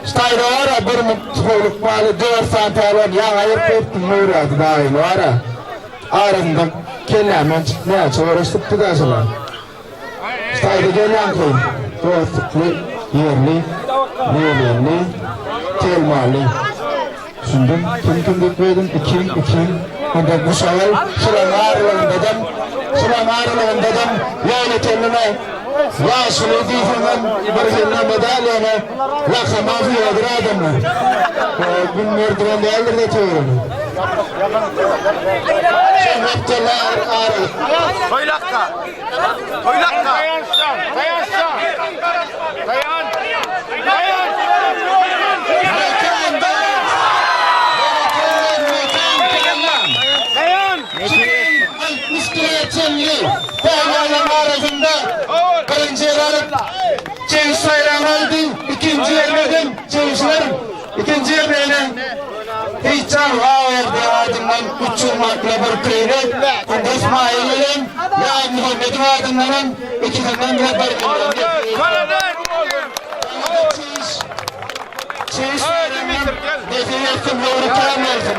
Ştaýda bar-a bir mugt howluk maly dört sany pälwan ýaňy aýyryp beripdim Nurýagdy daýymy bar-a. Arasynda kellämden çykyp näçe göreşdipdi-dä şolar. Ştaýda gelýänki dostlukly, ýerli, lelenli, telmally. Düşündim. Kim kim diýip goýdum? Ikim, ikim. Onda guşagal şulaň aralygyndadam, şulaň aralygyndadam ýolötenline ýaşuly diýseňem bir hili neme däl ýöne lakama hüýedir adamlar. Gün merdiwen däldir-de töweregi. Şoň gapdalda aralyk. Toýlakka. Toýlakka. Daýansan, daýansan. Daýan. Daýan. Mekan daýan. Berekella Mekan pälwan. Daýan. 60 kilo çenli pälwanlaryň arasynda birinji ýer alyp, Çewiş baýragyny aldy. Ikinji ýerlerden çewişler ikinji ýerlerine Hiçjan Hawerdi adyndan 300 manatly bir köýnek, Kunduz Ismail bilen Ýazmuhammedow adyndanam ikisinden bire bir million Karader. Çewiş baýragyny nesip etsin, höwri kän bolsun.